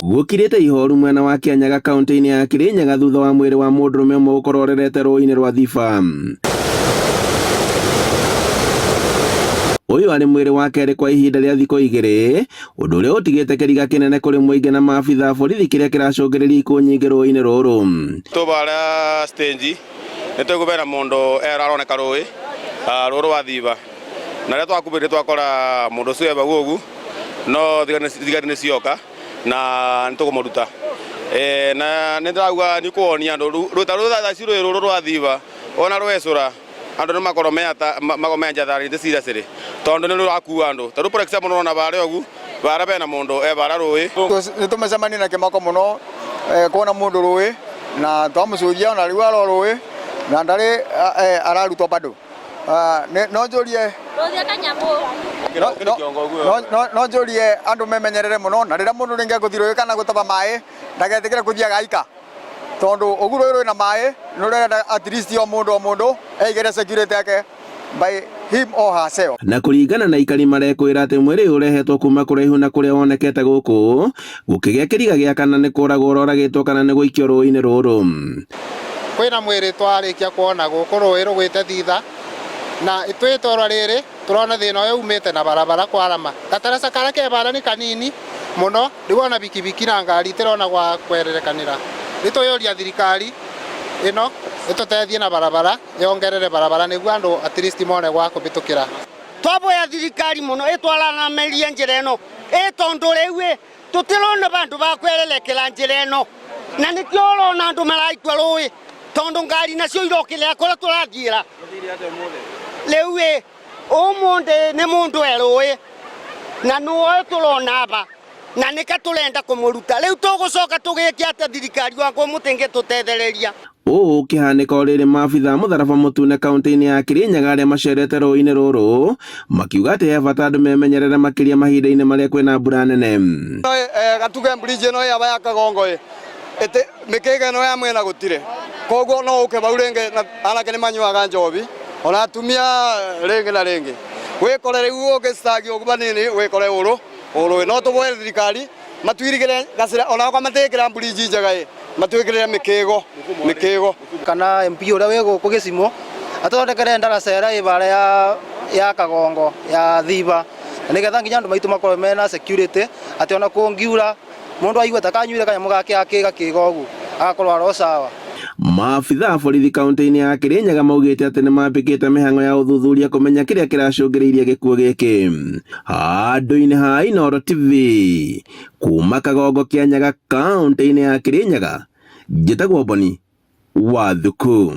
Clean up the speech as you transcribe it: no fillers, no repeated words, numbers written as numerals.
Gũkirĩte ihoru mwena wa Kianyaga kaunti-inĩ ya Kirinyaga thutha wa mwĩrĩ wa mũndũrũme ũmwe gũkorwo ũrerete rũĩ-inĩ rwa Thiba. Ũyũ arĩ mwĩrĩ wa kerĩ kwa ihinda rĩa thikũ igĩrĩ, ũndũ ũrĩa ũtigĩte kĩriga kĩnene kũrĩ mũingĩ na maabitha a borithi kĩrĩa kĩracũngĩrĩria ikuũ nyingĩ rũĩ-inĩ rũrũ. Tũbara stage nĩ twaigua bena mũndũ aroneka rũĩ rũrũ rwa Thiba na rĩrĩa twakuhĩrĩria twakora mũndũ ũcio e bau ũguo no thigari nĩ cioka na nĩ tũkũmũruta na nĩ ndĩrauga nĩ kuonia andũ rũĩ ta rũrũ thaa ici rũĩ rũrũ rwa Thiba ona rwecũra andũ nĩ makorwo me njatharĩte seriously tondũ nĩ rũrakua andũ ta rĩu for example nĩũrona barĩa ũguo bara bena mũndũ e bara rũĩ. Nĩ tũmecemania na kĩmako mũno kuona mũndũ rũĩ na twamũcuria ona rĩu aro rũĩ na ndarĩ ararutwo bado. No njũrie no njũrie andũ memenyerere mũno na rĩrĩa mũndũ rĩngĩ egũthiĩ rũĩ kana gũtaba maĩ ndagetĩkĩre kũthiaga aika tondũ ũguo rũĩ rwĩna maĩ nĩ rũrenda at least o mũndũ o mũndũ eigĩre security yake by him or herself. Na kũringana na aikari marekwĩra atĩ mwĩrĩ ũyũ ũrehetwo kuma kũraihu na kũrĩa wonekete gũkũ gũkĩgĩa kĩriga gĩa kana nĩ kũragwo ũroragĩtwo kana nĩ gũikio rũĩ-inĩ rũrũ. Kwĩna mwĩrĩ twarĩkia kuona gũkũ rũĩ rũgwĩte Thitha na twĩ itũra rĩrĩ tũrona thĩna ũyũ umĩte na barabara kwarama gataraca karĩa ke bara nĩ kanini mũno rĩu ona bikibiki na ngari itirona gwa kwererekanĩra. Rĩu twĩyũria thirikari ĩno ĩtũteithie na barabara yongerere barabara nĩguo andũ at least mone gwa kũhĩtũkĩra. Twaboya thirikari mũno ĩtwaranamĩrie njĩra ĩno ĩ tondũ rĩu ĩ tũtirona bandũ ba kwererekera njĩra ĩno na nĩkĩo ũrona andũ maraikua rũĩ tondũ ngari nacio irokĩrĩra kũrĩa tũrathiĩra. Rĩu ĩ ũmũthĩ nĩ mũndũ e rũĩ na nĩwe tũrona aba na nĩka tũrenda kũmũruta rĩu tũgũcoka tũgĩke atĩa thirikari wakwa mũtingĩtũtethereria. Ũũ ũkĩhanĩka o rĩrĩ maabitha a mũtharaba mũtune kaunti-inĩ ya Kirinyaga arĩa macerete rũĩ-inĩ rũrũ makiuga atĩ he bata andũ memenyerere makĩria mahinda-inĩ marĩa kwĩna mbura nene. Gatuge bridge ĩno yaba ya Kagongo ĩ ĩtĩ mĩkĩga ĩno ya mwena gũtirĩ koguo no ũke bau rĩngĩ na anake nĩ manyuaga njobi ona atumia rĩngĩ na rĩngĩ wĩkore rĩu ũngĩcitagio ũguo banini wĩkore ũrũ ũrũĩ no tũboere thirikari matwirigĩre gacĩra ona okorwo matĩkĩra bridge njega ĩ matwĩkĩrĩre mĩkĩgo mĩkĩgo. Kana MP ũrĩa wĩ gũkũ gĩcimo atũthondekere ndaraca ĩrĩa ĩ bara ya Kagongo ya Thiba nĩgetha nginya andũ maitũ makorwo mena security atĩ ona kũngiura mũndũ aigue ta kanyuire kanyamũ gake akĩga kĩga ũguo agakorwo aro sawa. Maabitha a borithi kaunti-inĩ ya Kirinyaga maugĩte atĩ nĩ mambĩkĩte mĩhang'o ya ũthuthuria kũmenya kĩrĩa kĩracũngĩrĩirie gĩkuũ gĩkĩ. Handũ-inĩ ha Inooro TV kuma Kagongo Kĩanyaga kaunti-inĩ ya Kirinyaga, njĩtagwo Boni wa Thuku.